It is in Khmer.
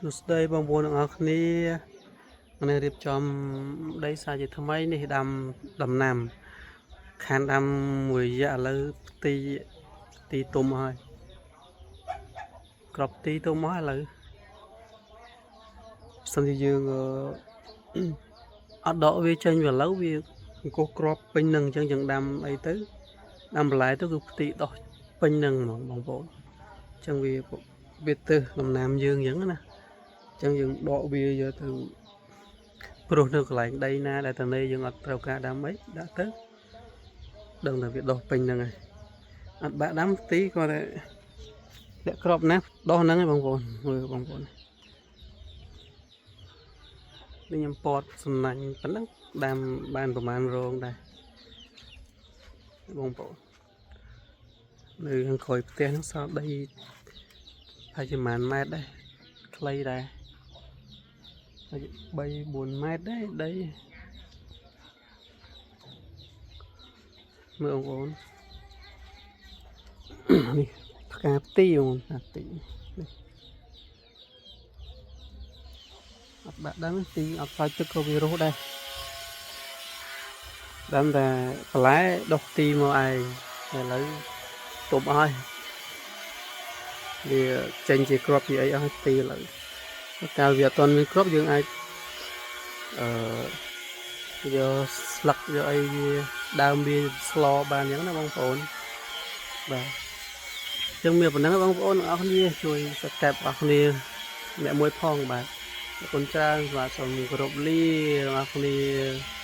សួស្តីបងប្អូនទាំងអស់គ្នានេះរៀបចំដីសាជាថ្មីនេះដាំដំណាំខានដាំមួយរយៈឥឡូវផ្ទីផ្ទីទុំហើយក្របទីទុំហើយឥឡូវសិនជាយើងអឺ អត់ដកវាចេញវាឥឡូវវាអង្គុះក្របពេញនឹងអញ្ចឹងយើងដាំអីទៅដាំបន្លែទៅគឺផ្ទីដោះពេញនឹងហ្មងបងប្អូនអញ្ចឹងវាវាទៅដំណាំយើងអញ្ចឹងណាអញ្ចឹងយើងដកវាយកទៅ ព្រោះនៅកន្លែងដីណាដែលតនេយើងអត់ត្រូវការដាំអីដាក់ទៅដឹងតែវាដុះពេញហ្នឹងហើយអត់បាក់ដាំទីគាត់តែលាក់ក្របណាដុះហ្នឹងឯងបងប្អូនមើលបងប្អូននេះខ្ញុំពតសំណាញ់ប៉ុណ្ណឹងដាំបានប្រហែលរងដែរបងប្អូននៅខាងក្រោយផ្ទះហ្នឹងសល់ដីប្រហែលជាប្រហែលម៉ែត្រដែរខ្លីដែរប្រហែលជា3 4ម៉ែត្រដែរដីមើលបងប្អូន នេះផ្កាផ្ទីបងផ្កាផ្ទីនេះអត់បាក់ដឹងទីអត់ខ្លាចទឹកក៏វារស់ដែរដឹងតែបន្លែដុះទីមកឯងតែឥឡូវទុំអស់ហើយវាចេញជាគ្រាប់ជាអីអស់ហើយទីឥឡូវកាលវាអត់ទាន់មានគ្រាប់យើងអាចអឺយកស្លឹកយកអីវាដើមវាស្លបានអញ្ចឹងណាបងប្អូនបាទអញ្ចឹងមានប៉ុណ្ណឹងបងប្អូនទាំងអស់គ្នាជួយ subscribe អស់គ្នាអ្នកមួយផងបាទអរគុណច្រើនបាទសូមគោរពលាទាំងអស់គ្នា។